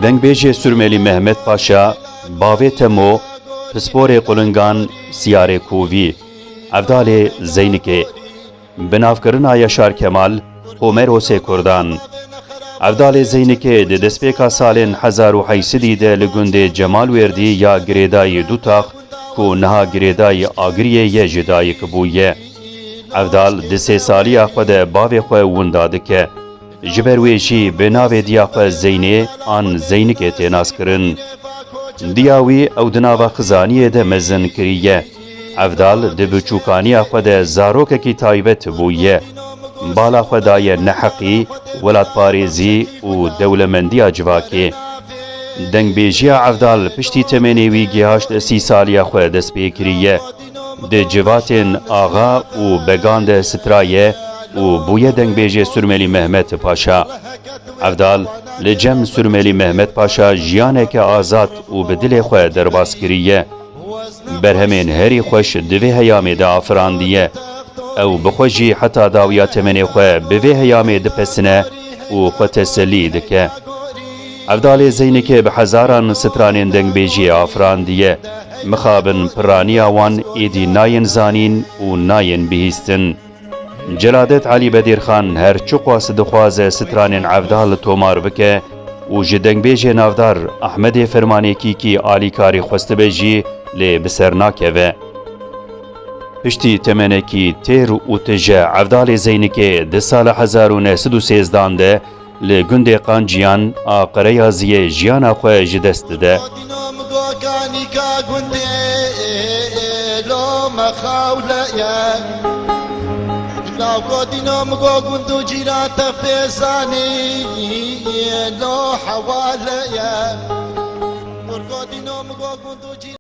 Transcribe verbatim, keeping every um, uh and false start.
Dengbêjê Surmelî Mehmet Paşa, bavê Temo, pisporê Qulingan, Siyarê Kovî, Evdalê Zeynikê. Binavkirina Yaşar Kemal, Homerosê Kurdan. Evdalê Zeynikê di destpêka salên hezar û heyt sedî de li gundê Cemal Wêrdî ya girêdayî Dutax, ku niha girêdayî Agiriyê ye, ji dayik bûye. Evdal di sê saliya xwe de bavê xwe winda dike. Ji ber wê jî bi navê diya xwe Zeynê an Zeynikê tê naskirin. Diya wî ew di nava xizaniyê de mezin kiriye. Evdal di biçûkaniya xwe de zarokekî taybet bûye. Bala xwe daye neheqî, welatparêzî û dewlemendiya civakê. Dengbêjiya Evdal piştî temenê wî gihaşt sî saliya xwe dest pê kiriye. Di civatên axa û began de straye û bûye dengbêjê Surmelî Mehmet Paşa. Evdal li cem Surmelî Mehmet Paşa jiyaneke azad û bi dilê xwe derbas kiriye. Berhemên herî xweş di vê heyamê de afirandiye. Ew bi xwe jî heta dawiya temenê xwe bi vê heyamê dipesine û xwe tesellî dike. Evdalê Zeynikê bi hezaran stranên dengbêjiyê afirandiye. Mixabin piraniya wan êdî nayên zanîn û nayên bihîstin. Celadet Elî Bedîrxan her çiqas dixwaze stranên Evdal tomar bike û ji dengbêjê navdar Ehmedê Fermanê Kîkî alîkarî xwestibe jî, lê bi ser nakeve. Piştî temenekî têr û tije, Evdalê Zeynikê di sala hezar û neh sed û sêzdan de li gundê Qanciyan a Qereyaziyê jiyana xwe ji dest dide. Dîno min go kanîka gundê lo mexawle ye. Law go dîno min go gund û cîran te fê zanî lo hewale ye. Kur go dîno min go gund û cîran